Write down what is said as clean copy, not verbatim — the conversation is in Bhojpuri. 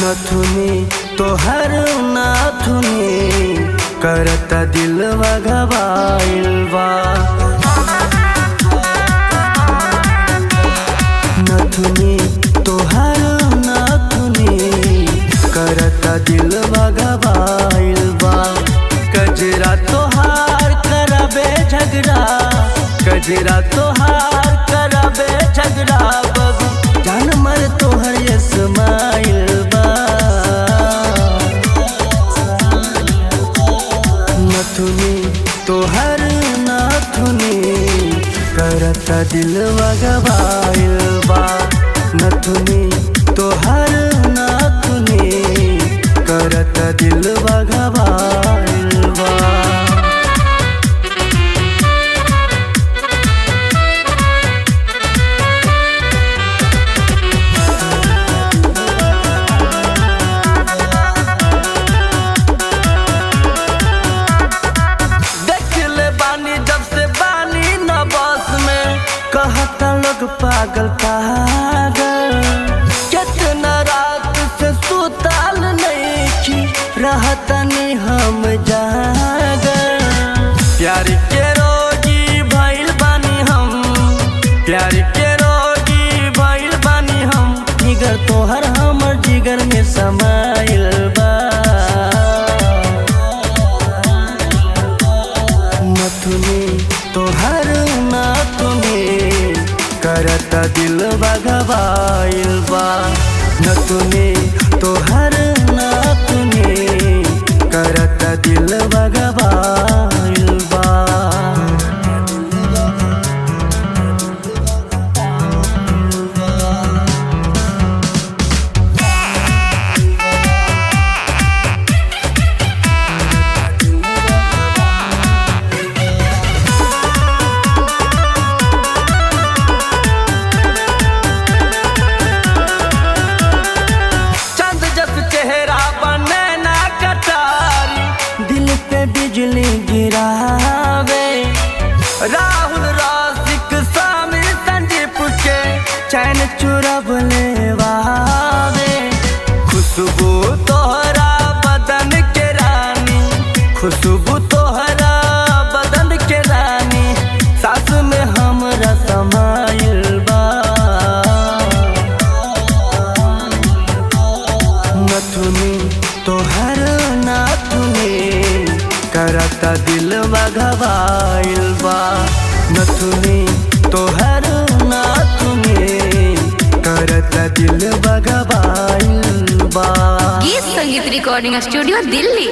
नथुनी तोहर नाथुनी करता दिलवा घबाइल बा। नथुनी तोहर नाथुनी करता दिलवा घबाइल बा। कजरा तोहार करबे झगड़ा, कजरा तोहार करबे झगड़ा, बबू जान मर तोहर स्माइल बा। नथुनी तोहर नाथुनी करता दिलवा गवाइल बा। नथुनी तोहर नाथुनी करता दिलवा गवाइल बा। कहता लोग पागल पागल, कितना रात से सुताल नहीं की रहता नहीं हम जागल। प्यार के रोगी भइल बानी हम, प्यार के रोगी भइल बानी हम, जिगर तोहर हमर जिगर में समाइल बा। नथुनी तोहर नाथुनी करता दिलवा घबाइल बा। नथुनी तोहर नाथुनी करता दिलवा घबाइल बा। बिजली गिरावे राहुल रसिक स्वामी संदीप के चैन चुरब लेवावे। खुशबू तोहरा बदन के रानी, खुशबू तोहरा बदन के रानी, सास में हमरा समाइल बा। नथुनी तोहर नाथुनी करता दिलवा घबाइल बा। नथुनी तोहर नाथुनी करता दिलवा घबाइल बा। गीत संगीत रिकॉर्डिंग स्टूडियो दिल्ली।